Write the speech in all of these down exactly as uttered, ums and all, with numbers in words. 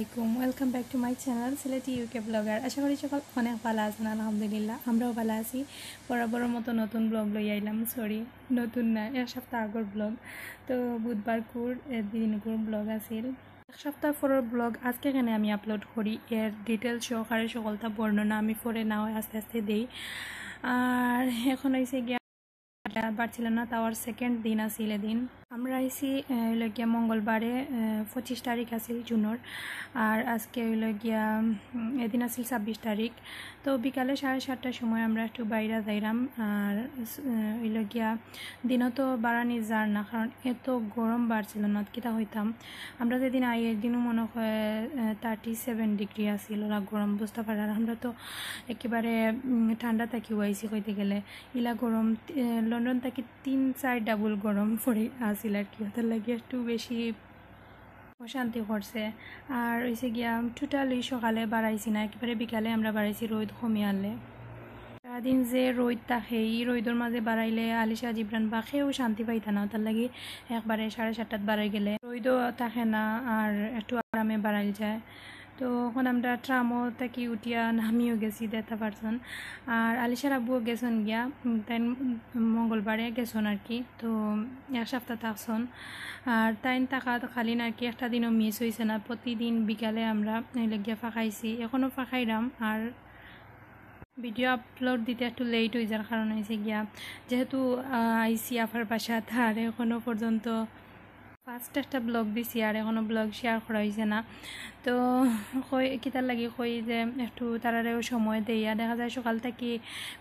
আসসালামু আলাইকুম, welcome back to my channel Sylheti UK blogger. আশা করি সকল অনেক ভালা আছইন। আলহামদুলিল্লাহ, আমরাও ভালা আছি। বরাবরর মতো নতুন ব্লগ লইয়া আইলাম, সরি, নতুন না, এক সপ্তাহ আগর ব্লগ। তো বুধবারকুর, এ, দিনকুর ব্লগ আছিল। এক সপ্তাহ পরর ব্লগ আজকে কেনে আমি আপলোড করি, এর ডিটেইলস সহকারে সকলতা বর্ণনা আমি পরে না অয় আস্তে আস্তে দেই। আর এখন অইছে গিয়া বার্সেলোনাত আওয়ার সেকেন্ড দিন আছিল এদিন। আমরা আইছি, আহ, অইলো গিয়া মঙ্গলবারে, আহ, পঁচিশ তারিখ আছিল জুনর। আর আজকে অইলো গিয়া, উম, এদিন আছিল ছাব্বিশ তারিখ। তো বিকালে সাড়ে সাতটার সময় আমরা একটু বাইরে যাইরাম। আর, আহ, অইলো গিয়া দিনও তো বারানি যার না, কারণ এত গরম বার্সেলোনাত, কিতা কইতাম। আমরা যেদিন আই, এদিনও মনে হয়, আহ, থার্টি সেভেন ডিগ্রি আছিল, ওরা গরম বুঝতে পারে। আর আমরা তো একেবারে, উম, ঠান্ডা থাকিও আইছি কইতে গেলে। ইলা গরম, এ, লন্ডন থাকি তিন চাইর ডাবল গরম পড়ি আছিল আর কি, ওটার লাগি একটু বেশি অশান্তি করছে। আর অইছে গিয়া টোটালি সকালে বারাইছি না, একেবারে বিকালে আমরা বারাইছি রইদ কমিয়ালে। সারাদিন যে রইদ থাকে, ই রইদর মাঝে বারাইলে আলিশা জিবরান বা কেউ শান্তি পাইতা না, ওটার লাগি একবারে সাড়ে সাতটাত বারাই গেলে রইদও থাকে না, আর একটু আরামে বারাইল যায়। তো এখন আমরা ট্রামও থাকি উঠিয়া নামিও গেছি, দেখতা পারছন। আর আলিশার আব্বুও গেছন গিয়া, উম, তাইন মঙ্গলবারে গেছন আর কি। তো এক সপ্তাহ থাকছন। আর তাইন থাকাত খালি না আর কি, একটা দিনও মিস অইছে না। প্রতিদিন বিকালে আমরা অইলো গিয়া ফাঁকাইছি, এখনও ফাঁকাইরাম। আর ভিডিও আপলোড দিতে একটু লেট অই যার কারণ অইছে গিয়া, যেহেতু, আহ, আইছি আফার বাসাত, আর এখনও পর্যন্ত ফার্স্ট একটা ব্লগ দিছি, আর এখনও ব্লগ শেয়ার করা অইছে না। তো কই, কিতার লাগি কই যে একটু তারারেও সময় দেই। আর দেখা যায় সকাল থাকি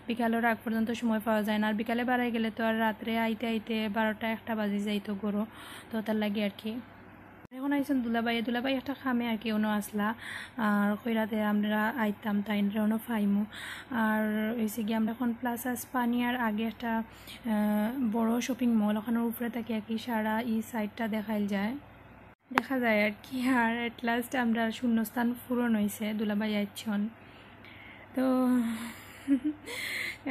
বিকালর আগ পর্যন্ত সময় পাওয়া যায় না। আর বিকালে বারাই গেলে তো আর রাত্রে আইতে আইতে বারোটা একটা বাজি যাইতো ঘরো, তো তার লাগি আর কি। এখন আইছন দুলাভাই, দুলাভাই একটা কামে আর কি অনো আছলা, আর কইরা যে আমরা আইতাম, তাইনরে অনো পাইমু। আর অইছে গিয়া আমরা এখন প্লাজা স্পানিয়ার আগে একটা, আহ, বড় শপিং মল, ওখানর উপরে থাকি আর কি সারা ই সাইডটা দেখাইল যায়, দেখা যায় আর কি। আর at last আমরা শূন্যস্থান পূরণ অইছে, দুলাভাই আইছন। তো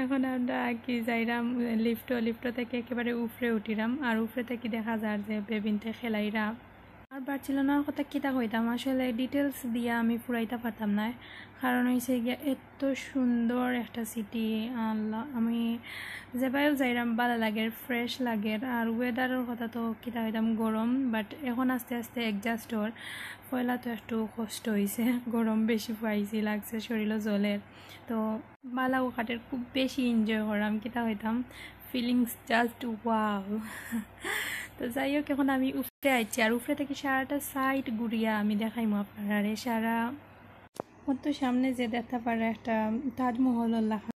এখন আমরা আর কি যাইরাম লিফটো, লিফটো থাকি একেবারে উপরে উঠিরাম। আর উপরে থাকি দেখা যার যে বেবিনতে খেলাইরা। আর বার্সেলোনার কথা কিতা কইতাম, আসলে ডিটেইলস দিয়া আমি ফুরাইতা পারতাম না, কারণ অইছে গিয়া এত সুন্দর একটা সিটি। আল্লাহ, আমি যেবায়ও যাইরাম ভালা লাগের, ফ্রেশ লাগের। আর ওয়েদারর কথা তো কিতা কইতাম, গরম, বাট এখন আস্তে আস্তে অ্যাডজাস্ট অর। পয়লা তো একটু কষ্ট অইছে, গরম বেশি পাইছি, লাগছে শরীরও জ্বলের। তো বালাও কাটের, খুব বেশি এনজয় কররাম, কিতা কইতাম, ফিলিংস জাস্ট ওয়াও। তো যাই হোক, এখন আমি উপরে আইছি, আর উপরে থাকি সারাটা সাইড ঘুরিয়া আমি দেখাইমু আপনারারে। সারা অত সামনে যে দেখতা পাররা একটা তাজমহলর লাখান,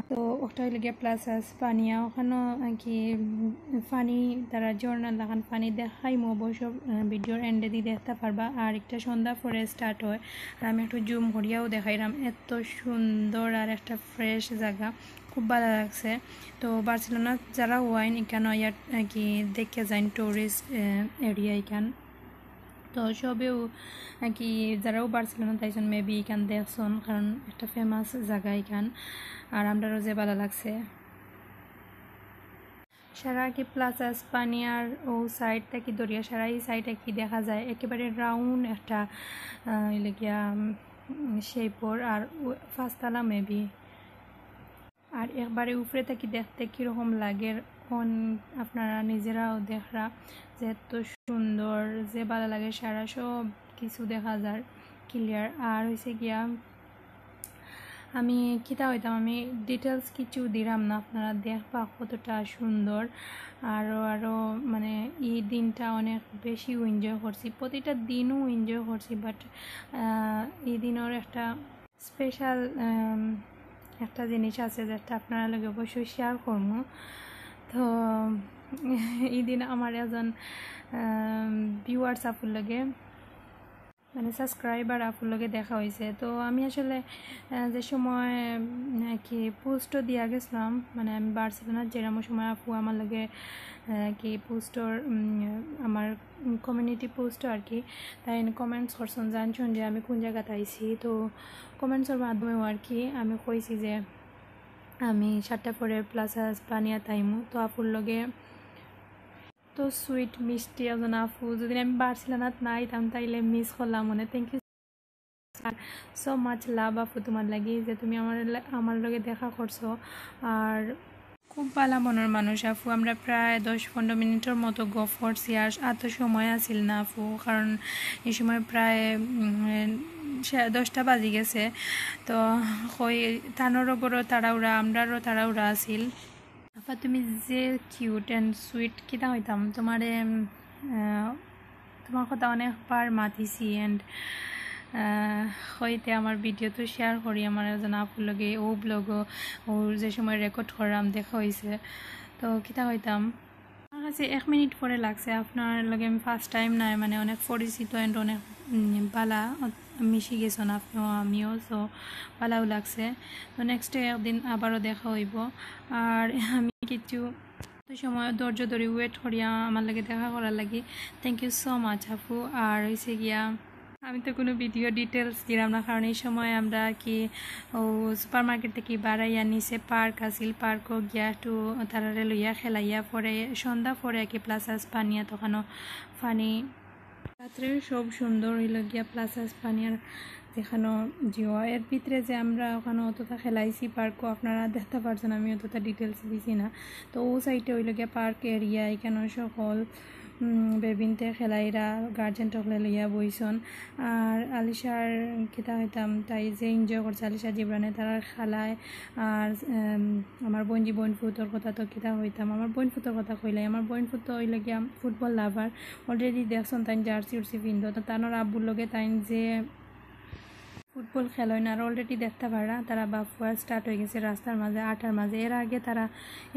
তো ওটা অইলো গিয়া প্লাজা স্পানিয়া, ওখানো আর কি, উম, পানি, তারা ঝর্ণার লাখান পানি দেখাইমু অবশ্য, আহ, ভিডিওর এন্ডেদি দেখতা পারবা। আর একটা সন্ধ্যা পরে স্টার্ট অয়, আর আমি একটু জুম করিয়াও দেখাইরাম। এত সুন্দর আর একটা ফ্রেশ জাগা, খুব ভালা লাগছে। তো বার্সেলোনাত যারা আইন, ইখান আইয়া আর কি দেখিয়া যাইন টুরিস্ট, আহ, এরিয়া ইখান। তো সবেউ আর কি, যারাও বার্সেলোনাত আইছন, maybe ইখান দেখছন, কারণ একটা ফেমাস জাগা ইখান। আর আমরারও যে ভালা লাগছে। সারা কি প্লাজা স্পানিয়ার ও সাইড থাকি দরিয়া সারা ই সাইড আর কি দেখা যায়, একেবারে রাউন্ড একটা, আহ, অইলো গিয়া, উম, শেপর, আর ও পাঁচতলা maybe। আর একবারে উপরে থাকি দেখতে কিরকম লাগের, অন আপনারা নিজেরাও দেখরা যে এত সুন্দর, যে ভালা লাগে, সারা সব কিছু দেখা যার ক্লিয়ার। আর অইছে গিয়া, আমি কিতা কইতাম, আমি ডিটেইলস কিছু দিরাম না, আপনারা দেখবা কতটা সুন্দর। আরও, আরও মানে ই দিনটা অনেক বেশি এনজয় করছি, প্রতিটা দিনও এনজয় করছি, বাট ই দিনর একটা স্পেশাল, আম, একটা জিনিস আছে যেটা আপনারার লগে অবশ্যই শেয়ার করমু। তো ই দিন আমার একজন, আম, ভিউয়ার্স আপুর লগে, মানে সাবস্ক্রাইবার আপুর লগে দেখা অইছে। তো আমি আসলে, আহ, যে সময়, উম, আর কি পোস্টও দিয়া গেছিলাম, মানে আমি বার্সেলোনাত যেরাম সময় আপু আমার লগে, আহ, কি পোস্টর, উম, আমার কমিউনিটি পোস্টও আর কি, তাইন কমেন্টস করছন, জানছন যে আমি কোন জাগাত আইছি। তো কমেন্টসর মাধ্যমেও আর কি আমি কইছি যে আমি সাতটা পরে প্লাজা স্পানিয়াত আইমু। তো আপুর লগে তো সুইট মিষ্টি একজন আপু, যদি আমি বার্সেলোনাত না আইতাম তাইলে মিস করলাম অনে। Thank you so much love আপু, তোমার লাগি যে তুমি আমার লা-, আমার লগে দেখা করছো। আর খুব ভালা মনর মানুষ আপু। আমরা প্রায় দশ পনেরো মিনিটর মতো গফ করছি, আর অত সময় আছিল না আপু, কারণ এই সময় প্রায়, উম, সে-, দশটা বাজি গেছে। তো কই তানরও বড় তাড়াহুড়া, আমরারও তাড়াহুড়া আছিল। আপা, তুমি যে cute and sweet, কিতা কইতাম তোমারে, উম, আহ, তোমার কথা অনেকবার মাতিছি and, আহ, কইতে আমার ভিডিও তো শেয়ার করি আমার একজন আপুর লগে, ও ব্লগও, ও যে সময় রেকর্ড করাম দেখা হইছে। তো কিতা কইতাম, আমার কাছে এক মিনিট পরে লাগছে, আপনার লগে আমি ফার্স্ট টাইম নাই, মানে অনেক পরিচিত and অনেক, উম, বালা, মিশি গেছন আপনিও আমিও, সো ভালাও লাগছে। তো নেক্সট একদিন আবারও দেখা হইব। আর আমি কিছু সময় ধৈর্য ধরি ওয়েট করিয়া আমার লগে দেখা করার লাগি। Thank you so much আপু। আর হইছে গিয়া আমি তো কোনো ভিডিও ডিটেলস দিলাম না, কারণ এই সময় আমরা আর কি ও সুপার মার্কেট থেকে বারাইয়া নিচে পার্ক আছিল, পার্কও গিয়া একটু তারারে লইয়া খেলাইয়া পরে সন্ধ্যা পরে আর কি প্লাসা স্পানিয়া তখনও ফানি রাত্রে সব সুন্দর হইল গিয়া প্লাসা স্পানিয়ার যেখানো জিও এর ভিতরে যে আমরা ওখানে অতটা খেলাইছি পার্কও আপনারা দেখতে পারছেন, আমি অতটা ডিটেলস দিছি না। তো ও সাইডে হইল গিয়া পার্ক এরিয়া, এখানে সকল, উম, বেবিনতে খেলাইরা গার্জেন টকলে লইয়া বইছন। আর আলিশার কিতা হইতাম তাই যে এনজয় করছে আলিশা জিবরানে তারার খেলায়। আর, উম, আমার বইনজি বইন ফুতর কথা তো কিতা হইতাম, আমার বইন ফুতর কথা কইলাই, আমার বইন ফুত হইল গিয়া ফুটবল লাভার। অলরেডি দেখছন তাইন জার্সি উর্সি পিন্ধো, তো তানোর আব্বুর লগে তাইন যে ফুটবল খেলইন আর অলরেডি দেখতে পারা তারা বাফুয়া স্টার্ট হয়ে গেছে রাস্তার মাঝে, আটার মাঝে। এর আগে তারা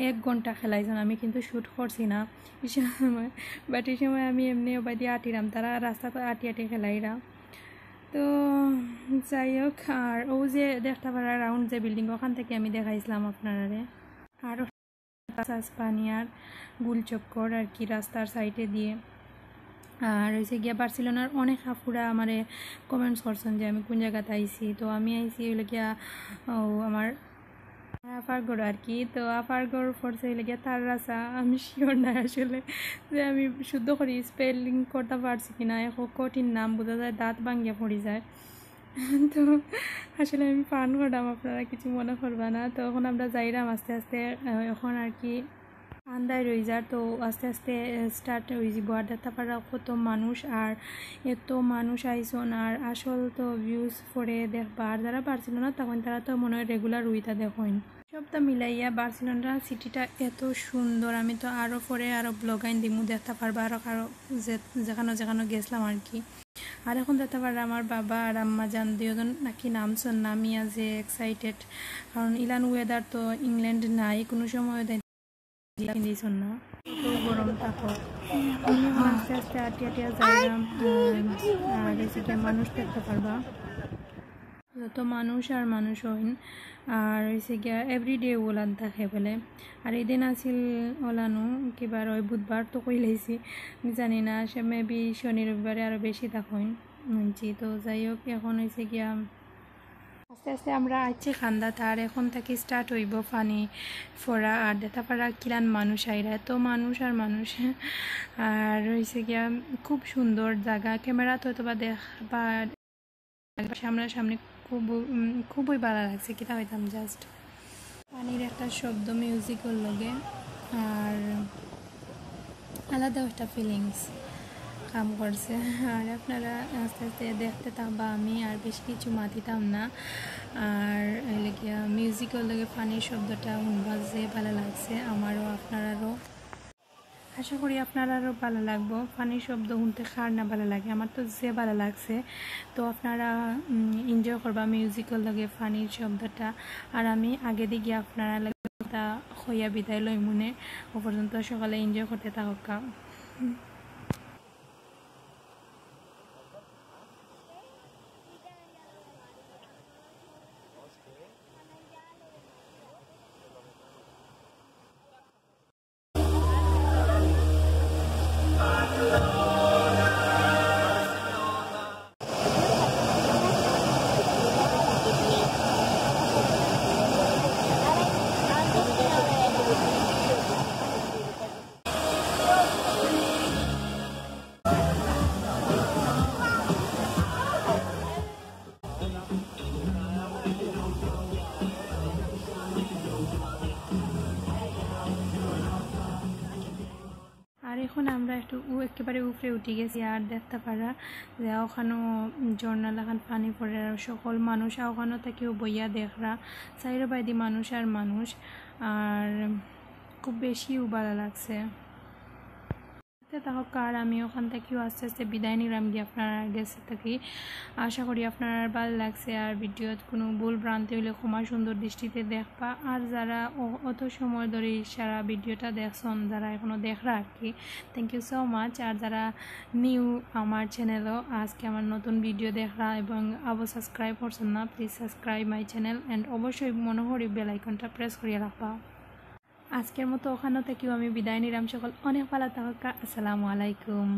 এক ঘন্টা খেলাইছেন, আমি কিন্তু শ্যুট করছি না এই সময়, বাট এই সময় আমি এমনি ওবাদি আটিরাম, তারা রাস্তাত আটি আটি খেলাইরা। তো যাই হোক, আর ও যে দেখতে পারা রাউন্ড যে বিল্ডিং, ওখান থেকে আমি দেখাইছিলাম আপনারারে। আর প্লাসা স্পানিয়ার গুল চক্কর আর কি রাস্তার সাইডে দিয়ে। আর হইছে গিয়া বার্সেলোনার অনেক আফুরা আমারে কমেন্টস করছেন যে আমি কোন জায়গাতে আইছি। তো আমি আইছি হইলে গিয়া, ও, আমার আফার ঘর আর কি। তো আফার ঘর পড়ছে হইলে গিয়া তার রাসা, আমি শিওর না আসলে যে আমি শুদ্ধ করি স্পেলিং করতে পারছি কিনা। এখন কঠিন নাম, বোঝা যায় দাঁত ভাঙ্গিয়া পড়ি যায়। তো আসলে আমি ফান করলাম, আপনারা কিছু মনে করবা না। তো এখন আমরা যাইরাম আস্তে আস্তে, আহ, এখন আর কি আন্দাই রই যার। তো আস্তে আস্তে, আহ, স্টার্ট হয়ে যাব। আর দেখতে পারা কত মানুষ, আর এত মানুষ আইসন, আর আসল তো ভিউজ পরে দেখবা। আর যারা বার্সেলোনা তখন তারা তো মনে হয় রেগুলার রুইতা দেখইন। সবটা মিলাইয়া বার্সেলোনা সিটিটা এত সুন্দর, আমি তো আরও পরে আরও ব্লগ আইন দিমু, দেখতে পারবা আরও কারো যে যেখানো যেখানো গেছিলাম আর কি। আর এখন দেখতে পাররা আমার বাবা আর আম্মা জান দুইজন নাকি নামছন, নামিয়া যে এক্সাইটেড, কারণ ইলান ওয়েদার তো ইংল্যান্ড নাই, কোনো সময় দেয় দিছন না। তো গরম থাকো, এখন আস্তে আস্তে আটি আটি যাইলাম। আর এই যে মানুষ দেখতে পারবা, যত মানুষ আর মানুষ হইন। আর হইছে গিয়া এভরিডে ওলান থাকে বলে। আর এই দিন আছিল ওলানো কিবার ওই বুধবার তো কইলাইছি, আমি জানি না, সে মেবি শনি রবিবারে আরও বেশি থাকইন। হুম, জি, তো যাই হোক, এখন হইছে গিয়া আস্তে আস্তে আমরা আইছি খান্দাত। আর এখন থাকি স্টার্ট হইব পানি ফোরা। আর দেখতে পারা কিলান মানুষ আইরা, এত মানুষ আর মানুষ। আর হইছে গিয়া খুব সুন্দর জায়গা, ক্যামেরাত হয়তো বা দেখ বা সামনাসামনি খুব, উম, খুবই ভালো লাগছে, কিতা হইতাম জাস্ট। পানির একটা শব্দ মিউজিকর লগে, আর আলাদা একটা ফিলিংস কাম করছে। আর আপনারা আস্তে আস্তে দেখতে থাকবা, আমি আর বেশি কিছু মাতিতাম না। আর এই লাগিয়া মিউজিকর লগে পানির শব্দটা শুনবা, যে ভালো লাগছে আমারও আপনারারও। আশা করি আপনারারও ভালো লাগবো। পানির শব্দ শুনতে কার না ভালো লাগে, আমার তো যে ভালো লাগছে। তো আপনারা এনজয় করবা মিউজিকর লগে পানির শব্দটা। আর আমি আগে দিকে আপনারা লগে কথা কইয়া বিদায় লই মনে, ও পর্যন্ত সকালে এনজয় করতে থাকা। এখন আমরা একটু উ-, একেবারে উপরে উঠি গেছি, আর দেখতা পারা যে ওখানো ঝর্ণা লাখান পানি পড়ের, আর সকল মানুষ ওখানো থাকিও বইয়া দেখরা, চাইরো বাইদি মানুষ আর মানুষ, আর খুব বেশিউ ভালা লাগছে। তে থাকউক্কা, আর আমি ওখান থাকিও আস্তে আস্তে বিদায় নিলাম গিয়া আপনারার গেছে থাকি। আশা করি আপনারার ভালা লাগছে, আর ভিডিওত কুনু ভুল ভ্রান্তি অইলে ক্ষমা সুন্দর দৃষ্টিতে দেখবা। আর যারা অ-, অত সময় ধরি সারা ভিডিওটা দেখছন, যারা এখনো দেখরা আর কি, thank you so much। আর যারা নিউ আমার চ্যানেলো, আজকে আমার নতুন ভিডিও দেখরা এবং আবো সাবস্ক্রাইব করছন না, please subscribe my channel and অবশ্যই মনো করি বেল আইকনটা প্রেস করিয়া রাখবা। আজকের মতো ওখানো থাকিও আমি বিদায় নিলাম সকল, অনেক ভালা থাকউক্কা, আসসালামু আলাইকুম।